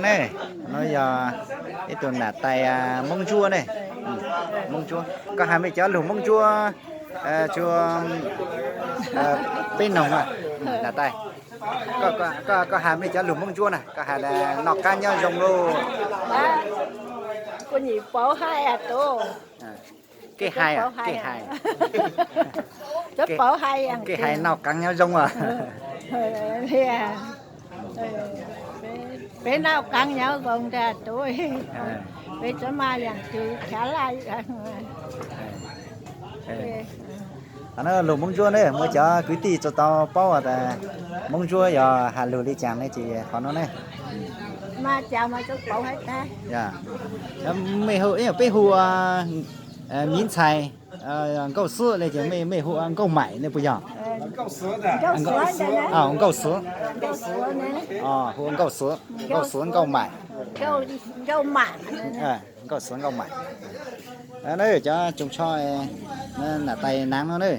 Ne, no yog ib tug nam tais Moob Ntsuab ne. Moob Ntsuab, koj has mej cov lug Moob Ntsuab, tsuas peb noog, nam tais, koj has mej cov lug Moob Ntsuab na, koj has noj qaab nyob zoo lauj. Kev hais, kev hais, kev hais noj qaab nyob zoo as. Peb noj qaab nyob zoo ntag tub, peb txhob maj yaam twg khav laj. Qhov no lug Moob Ntsuab ne, muaj cov kwv tij tsi tau paub tas Moob Ntsuab yog has lug li caag ne, ces qhov no ne. Mej hu, peb hu miv ntxhais Nkauj Xwb le ces mej hu Nkauj Maim ne puas yog? Nkauj Xwb, hu Nkauj Xwb, Nkauj Xwb Nkauj Maim. Nkauj Xwb Nkauj Maim. Cov tsoom tsho, nam tais naav no ne.